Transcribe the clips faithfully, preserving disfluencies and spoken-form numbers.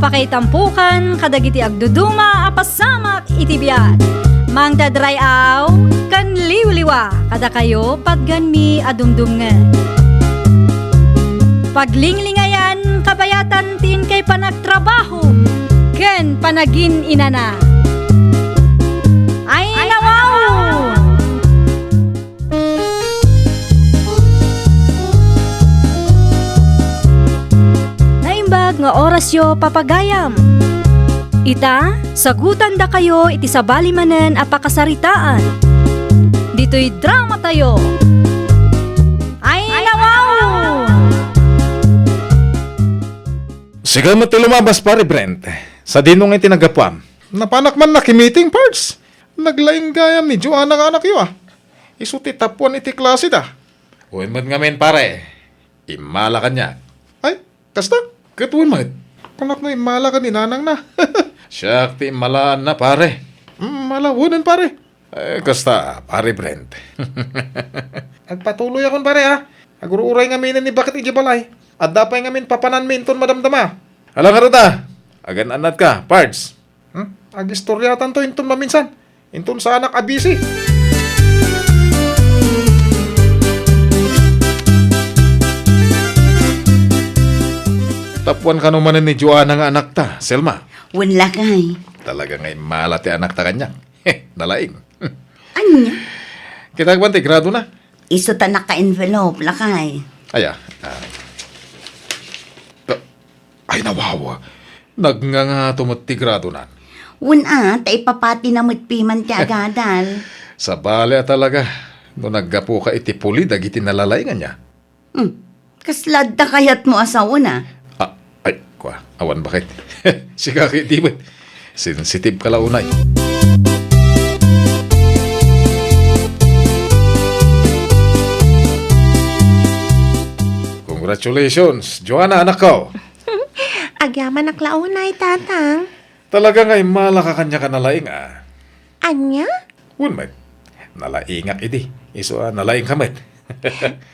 Pakaitampokan kadagiti agduduma a pasamak iti biag. Mangted ray-aw ken liwliwa kadakayo patganmi a dumdumngeg. Paglinglingayan kabayatan ti inkay panagtrabaho ken panagin-inana. Ay, nawaw! Naimbag nga orasyo, papagayam. Ita, sagutandakayo iti sabali manen a pakasaritaan. Ditoy dramatayo. Ay, nawaw! Sika met ti lumabas, Pare Brent. Sadino nga iti naggapuam? Napanak man nakimiting, Pards. Naglaing gayam ni Joanna nga anakyo, a. Isu ti tapuan iti klaseda. Wen met ngamin, pare. Immala kaniak. Ay, kasta? Ket wen met. Kunak no immala ken ni nanangna. Siak ti immalaanna, pare. Mm, mala, wenen, pare. Eh, kasta, Pare Brent. Agpatuloyakon, pare, a. Agur-uray ngaminen ni baket idiay balay. Adda pay ngamin papananmi inton madamdama. Ala ngarud a. Agan-annatka, Pards. Hmm? Agistoryatanto inton maminsan. Inton saanak a busy. Tapuan kano manen ni Joanna nga anakta, Selma? Wen, lakay. Talaga nga immala ti anakta kaniak. Nalaing. Ania? Kita man ti gradona. Isu ta naka-envelope, lakay. Aya. Ah. Ta-, ay, nawawa. Nagngangato met ti gradonan. Wen a, ta ipapatina met piman ti agadal. Sabali a talaga, no naggapuka iti puli dagiti nalalaing ania. Hmm. Kasla adda kayatmo a sawen a? Ah, ay, kua, awan baket. Sika ketdi met. Sensitive ka la unay. Congratulations, Joanna, anakko. Agyamanak la unay, Tatang. Talaga nga immala ka kaniak a nalaing a. Ania? Wen met. Nalaingak idi. Isu a nalaingka met.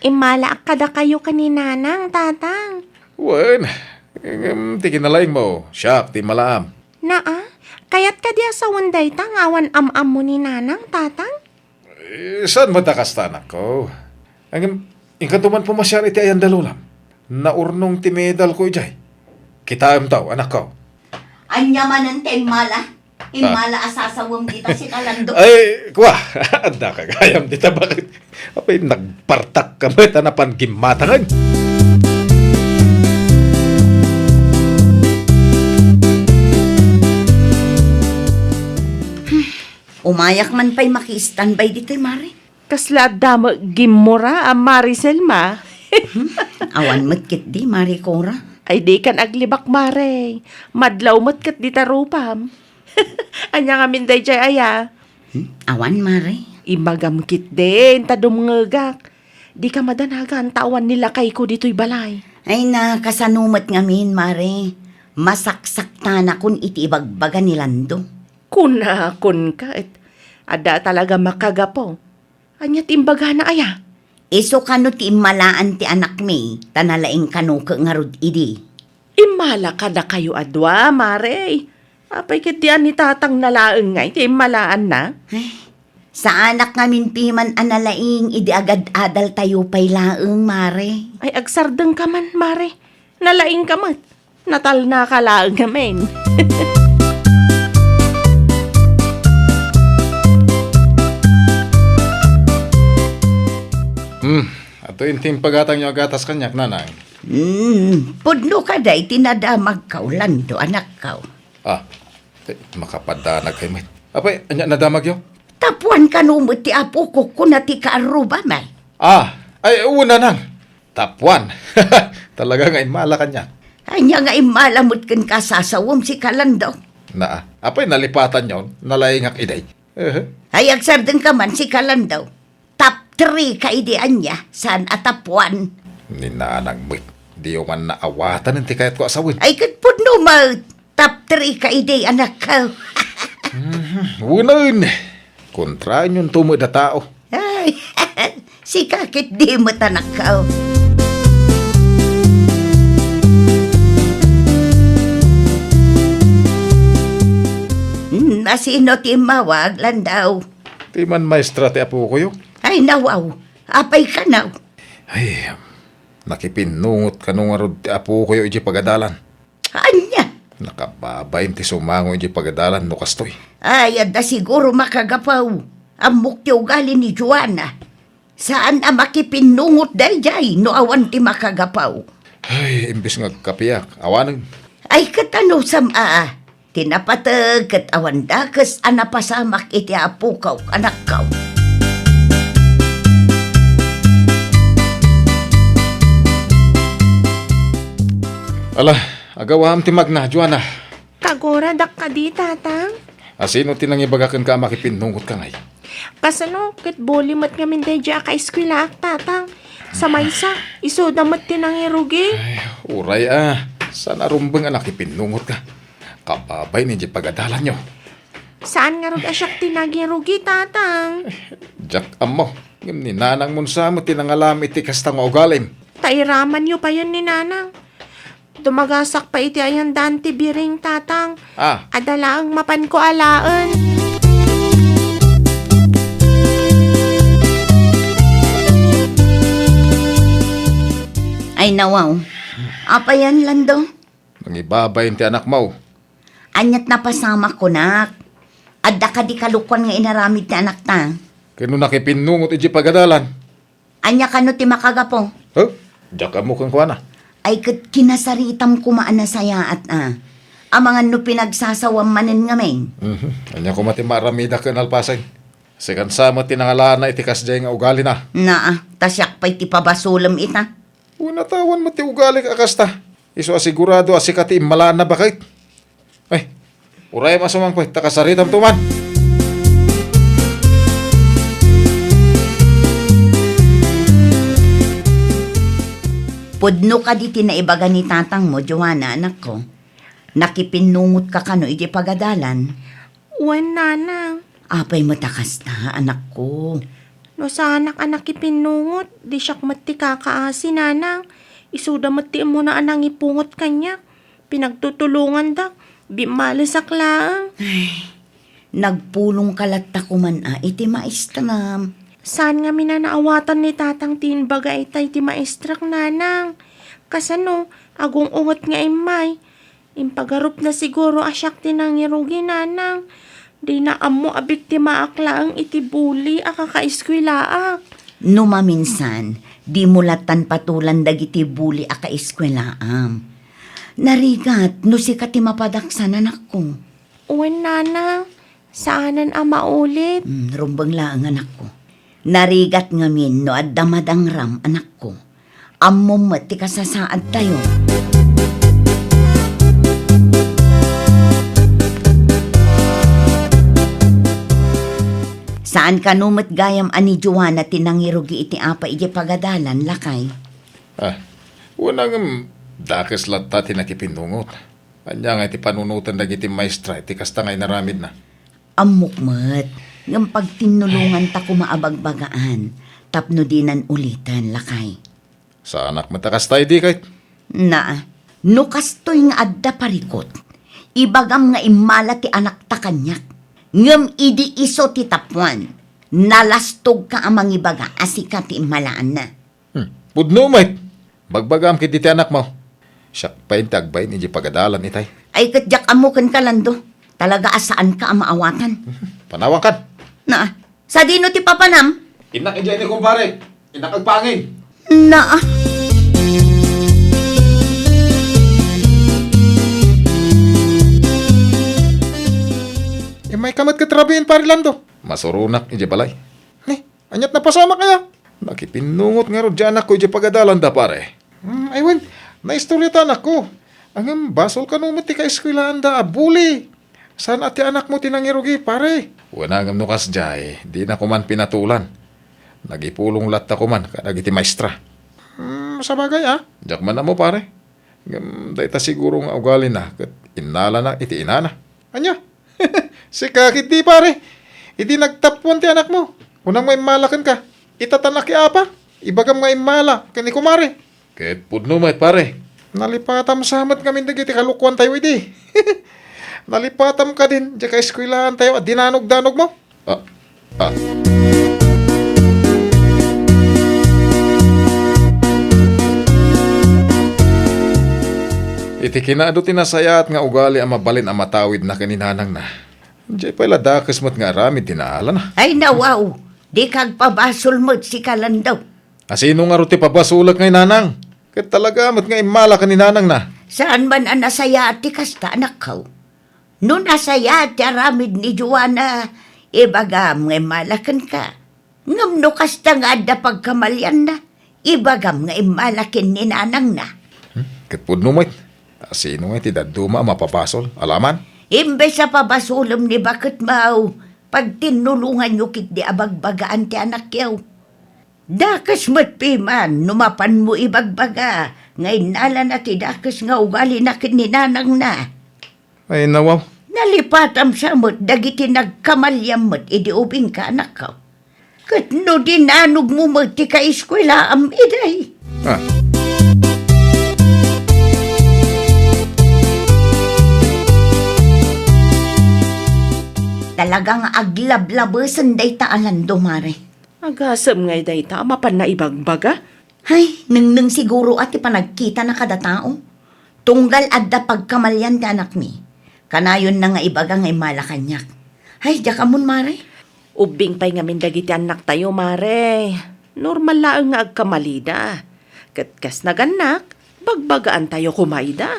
Immalaak kadakayo ken ni Nanang, Tatang. Wen. Ngem ti kinalaingmo, siak ti immalaam. Naa, kayat kadi a sawen dayta nga awan am-ammo ni Nanang, Tatang? Eh, saan met a kasta, anakko? Ngem, inkanto man pumasiar iti ayan da lolam. Naurnong ti medalko idiay. Kitaemto, anakko. Ania manen ti immala? Immala a sasawem dita si Kalando. Ay, kua, adda ka gayam dita, baket? Apay, nagpartak ka met a napan gimmatangen. Umayak man pay maki-standby ditoy, Mare. Kasla adda met gimmura a Mare Selma. Hmm? Awan met ketdi, Mare Cora. Ay, dikan aglibak, Mare. Madlaw met ket dita rupam. Ania ngamin daydiay aya? Hmm? Awan, Mare. Imagam ketdin ta dumngegak. Dika madanagan ta awan ni lakayko ditoy balay. Ay, na, kasano met ngamin, Mare? Masaksaktanakon iti ibagbaga ni Lando. Kunakon ket, adda talaga makagapu. Ania ti imbagana aya? Isu kano ti immalaan ti anakmi, ta nalaing kano ket ngarud idi. Immala kadakayo a dua, Mare. Apay ketdi a ni Tatangna laeng ngay ti immalaanna? Ay, saanak ngamin piman a nalaing idi agad-adaltayo pay laeng, Mare. Ay, agsardengka man, Mare. Nalaingka met. Natalnaka laeng ngamin. Hmm, adtoy ti impagatangyo a gatas kaniak, Nanang. Hmm, pudno kadi ti nadamagko, Lando, anakko. Ah, eh, makapadanag kay met. Apay, ania nadamagyo? Tapuan kano met ti apok, kuna ti kaarrubami. Ah, ay, wen, Nanang. Tapuan. Talaga nga immala kaniak. Ania nga immala met kenka a sasawem si Kalando? Naa. Apay nalipatanyon, nalaingak idi. Ehe. Ay, agsardengka man si Kalando. Top three ka idi ania, saan a tapuan. Ni Nanang met. Diyo man naawatan ti kayatko a sawen. Ay, ket pudno met. Top three ka idi, anakko. Mhm. Unen. Kontraenyon to met a tao. Ay, sika ketdi met, anakko. Ta sino ti immawag, Landaw? Ti manmaestra ti apokoyo. Ay, nawaw. Apay kano? Ay, nakipinnungot kano ngarud ti apokoyo idiay pagadalan. Ania? Nakababain ti sumango idiay pagadalan no kastoy. Ay, adda siguro makagapu. Ammok ti ugali ni Joanna. Saan a makipinnungot daydiay no awan ti makagapu. Ay, imbes nga agkapiak, awanen. Ay, ket ano sam-a? Ti napateg ket awan dakes a napasamak iti apokaw, anakkaw. Ala, agawam ti magna, Joanna. Kaguradak kadi, Tatang? A, sino ti nangibaga kenka a makipinnungot ka ngay? Kasano, ket bully met ngamin daydiay a kaeskuelaak, Tatang. Sa maysa, isuda met ti nangirugi. Ay, uray a. Saan a rumbeng a nakipinnungot ka? Kababain idiay pagadalanyo. Saan ngarud a siak ti nangirugi, Tatang? Diak ammo. Ngem ni nanangmon sa met ti nangalam iti kasta nga ugalim. Ta iramanyo payen ni nanang. Dumagasak pay iti ayan daan ti biring, Tatang. Ah. Adda laeng mapanko alaen. Ay, nawaw. Apayan, Lando? Nangibabain ti anakmo. Aniat napasamak, kunak? Adda kadi kalukuan nga inaramid ti anakta? Ken no nakipinnungot idiay pagadalan? Ania kano ti makagapu? Huh? Diak ammo kenkuana. Ay ket kinasaritam koma a nasayaat a. Amangan no pinagsasawam manen ngamin. Mhm. Ania koma ti maaramidak ken nalpasen? Sikan sa met ti nangalaanna iti kasdiay nga ugalina. Naa, ta siak pay ti pabasolem ita. Wen, atawan met ti ugalik a kasta. Isu a sigurado a sika ti immalaanna, baket. Ay, urayem a sumangpet ta kasaritamto man. Pudno kadi ti naibaga ni tatangmo, Joanna, anakko? Nakipinnungotka kano iti pagadalan? Wen, nanang. Apay met a kasta, anakko? No saanak a nakipinnungot, di siak met ti kakaasi, nanang. Isuda met ti immuna a nangipungot kaniak. Pinagtutulonganda, bimmalesak laeng. Ay, nagpulongka latta koman a iti maestram. Saan ngamin a naawatan ni tatang ti imbaga ita iti maestrak, nanang? Kasano, agung-unget nga immay? Impagarupna siguro a siak ti nangirugi, nanang. Dina ammo a biktimaak laeng iti bully a kakaeskuelaak. No maminsan, dimo lattan patulan dagiti bully a kaeskuelaam. Narigat no sika ti mapadaksan, anakko. Wen, nanang. Saanen a maulit. Hmm, rumbeng laeng, anakko. Narigat ngamin no adda madangram, anakko. Ammom met ti kasasaadtayo. Saan kano met gayam a ni Joanna ti nangirugi iti apa idiay pagadalan, lakay? Ah, wen, ngem dakes latta ti nakipinnungot. Ania nga iti panunoten dagiti maestra iti kasta nga inaramidna? Ammok met, ngem pagtinnulonganta koma a bagbagaan tapno dinan uliten, lakay. Saanak met a kasta idi ket? Naa, no kastoy nga adda parikut, ibagam nga immala ti anakta kaniak. Ngem idi isu ti tappuan, nalastogka a mangibaga a sika ti immalaanna. Hmm. Pudno met. Bagbagam ket iti anakmo. Siak pay ti agbain idiay pagadalan itay. Ay, ket diak ammo kenka, Lando. Talaga a saanka a maawatan. Panawankan. Naa. Sadino ti papanam? Innak idiay ni kumpare. Innak agpangin. Naa. Immayka met ket rabiin, Pare Lando. Masuronak idiay balay. Ni, aniat napasamak aya? Nakipinnungot ngarud ti anakko idiay pagadalanda, pare. Hmm, ay wen, naistorya ta anakko. Ngem basol kano met ti kaeskuelaanda a bully. Saan a ti anakmo ti nangirugi, pare? Wen, ngem no kasdiay, dina koman pinatulan. Nagipulong latta koman kadagiti maestra. Hmm, sabagay, a? Diak man ammo, pare. Ngem dayta siguro nga ugalina ket innalana iti inana. Ania? Sika ketdi, pare. Idi nagtappuan ti anakmo, kunam nga immala kenka. Ita ta nakiapa, ibagam nga immala ken ni kumare. Ket pudno met, pare. Nalipatam sa met ngamin dagiti kalokuantayo idi. Nalipatam kadin, diay kaeskuelaan tayo a dinanogdanog mo? Ah, ah. Iti kinaadu ti nasayaat nga ugali a mabalin a matawidna ken ni nanangna, diay pay la dakes met nga aramid ti naalana. Ay, nawaw! Dika agpabasol met, sika, Landong. Asino ngarud ti pabasolek ngay, nanang? Ket talaga met nga immala ken ni nanangna. Saan man a nasayaat ti kasta, anakko. No nasayaat ti aramid ni Joanna, ibagam nga immala kenka. Ngem no kasta nga adda pagkamalianna, ibagam nga immala ken ni nanangna. Hmm? Ket pudno met. Asino ngay ti dadduma a mapabasol? Alaman? Imbes a pabasolem ni baketmo, pagtinnulonganyo ketdi a bagbagaan ti anakyo. Dakes met piman no mapanmo ibagbaga nga innalana ti dakes nga ugalina ken ni nanangna. Ay, nawaw. Nalipatam sa met dagiti nagkamaliam met idi ubingka, anakko. Ket no dinanogmo met ti kaeskuelaam idiay. Ah. Talaga nga aglablabesen dayta a Lando, Mare. Agasem ngay dayta a mapanna ibagbaga? Hay, nengneng siguro a ti panagkitana kada tao. Tunggal adda pagkamalian ti anakmi, kanayonna nga ibaga nga immala kaniak. Hay, diak ammon, Mare. Ubbing pay ngamin dagiti annaktayo, Mare. Normal laeng nga agkamalida. Ket kas nagannak, bagbagaantayo koma ida.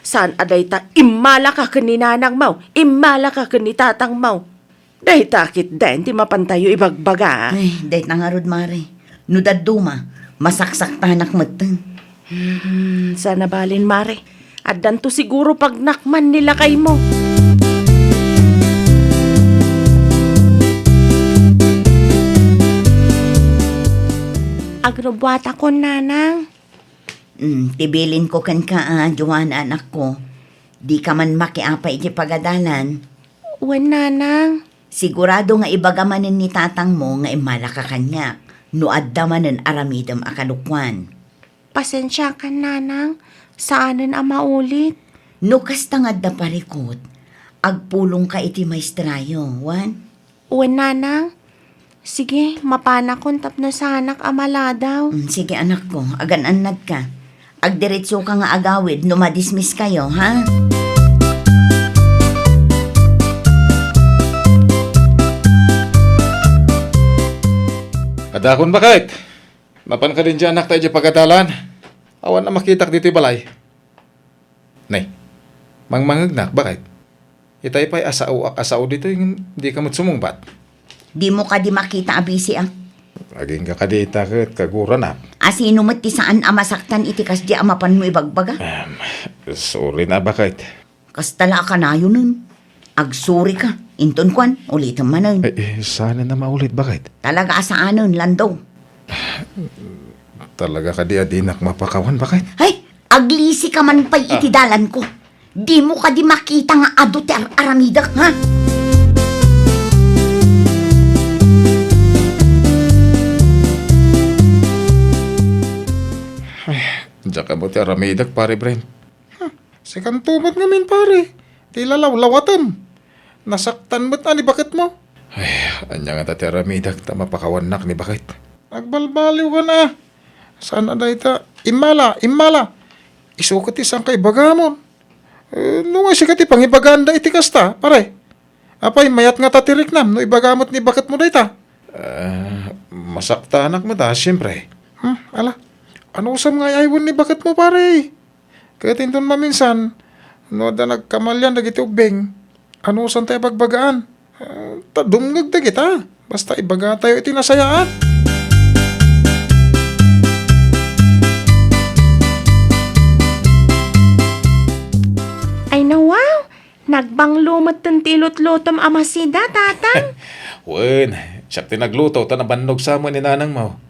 Saan a dayta, immalaka ken ni nanangmo, immalaka ken ni tatangmo. Dayta ketdin ti mapantayo ibagbaga. Ay, dayta ngarud, Mare. No dadduma, masaksaktanak metten. Hmm, saan a balin, Mare. Addanto siguro pagnakman ni lakaymo. Agrubbuatakon, nanang. Hmm, ti bilinko kenka a, Joanna, anakko, dika man makiapay iti pagadalan. Wen, nanang. Sigurado nga ibaga manen ni tatangmo nga immalaka kaniak no adda manen aramidem a kadukuan. Pasensiakan, nanang. Saanen a maulit. No kasta nga adda parikut, agpulongka iti maestrayo, wen? Wen, nanang. Sige, mapanakon tapno saanak a maladaw. Mm, sige, anakko, agan-annadka. Agdiretsoka nga agawid no madismisskayo, ha? Adakon, baket. Napan kadin ti anakta idiay pagadalan? Awan a makitak ditoy balay. Nay, mangmangngegnak, baket. Itay pay a saoak a sao ditoy, ngem dika met sumungbat. Dimo kadi makita a bisiak? Agingga kadi ita ket kaguranak. Asino met ti saan a masaktan iti kasdi a mapanmo ibagbaga? Em, sorry na, baket. Kasta la a kanayonen. Agsorry ka. Inton kuan, ulitem manen. Eh, eh, saan a maulit, baket? Talaga a saanen, Lando. Talaga kadi a dinak mapakawan, baket? Ay, aglisi ka man pay iti dalanko. Dimo kadi makita nga adu ti ar-aramidek, ha? Ay, diak ammo ti aramidek, Pare Brent. Huh, sikanto met ngamin, pare, ti lalawlawatem. Nasaktan met a ni baketmo. Ay, ania ngata ti aramidek ta mapakawannak ni baket? Agbalbaliwka a. Saan a dayta? Immala, immala. Isu ket ti saanka ibagamon. Eh, no nga sika ti pangibaganda iti kasta, pare. Apay, mayat ngata ti riknam no ibaga met ni baketmo dayta? Ah, masaktanak met a, siempre. Hmm, ala. Anusam nga ay-aywen ni baketmo, pare? Ket inton maminsan, no adda nagkamalian dagiti ubbing, anusanta ibagbagaan? Ah, ta dumngeg dagita. Basta ibagatayo iti nasayaat. Ay, nawaw! Nagbanglo metten ti ilutlutom a masida, Tatang. Wen, siak ti nagluto ta nabannog sa met ni nanangmo.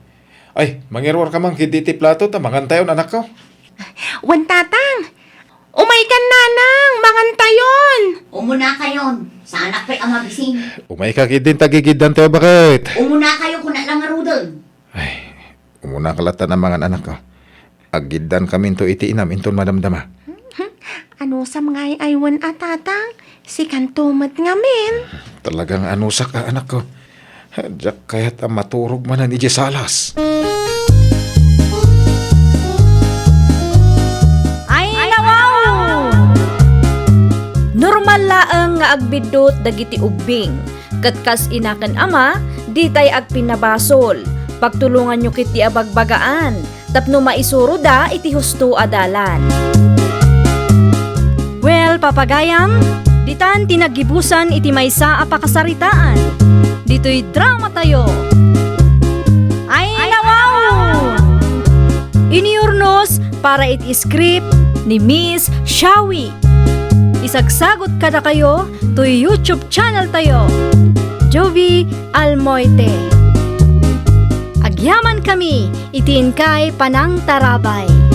Ay, mangiruarka man ketdi iti plato ta mangantayon, anakko. Wen, Tatang. Umaykan, Nanang, mangantayon. Umunakayon, saanak pay a mabisin. Umayka ketdin ta gigiddantayo, baket. Umunakayo, kuna la ngaruden. Ay, umunaka latta a mangan, anakko. Aggiddankaminto iti inam inton madamdama. Anusam nga ay-aywen a, Tatang? Sikanto met ngamin. Talagang anusak a anakko. Diak kayat a maturog manen idiay salas. Ay, nawaw! Normal laeng nga agbiddut dagiti ubbing. Ket kas ina ken ama, ditay agpinnabasol. Pagtulonganyo ketdi a bagbagaan tapno maisuroda iti husto a dalan. Well, papagayam, ditan ti naggibusan iti maysa a pakasaritaan. Ditoy drama tayo. Ay, nawaw! Iniurnos para iti script ni Miss Shawi. Isagsagot kadakayo toy YouTube channel tayo, Jovie Almoite. Agyaman kami iti inkay panangtarabay.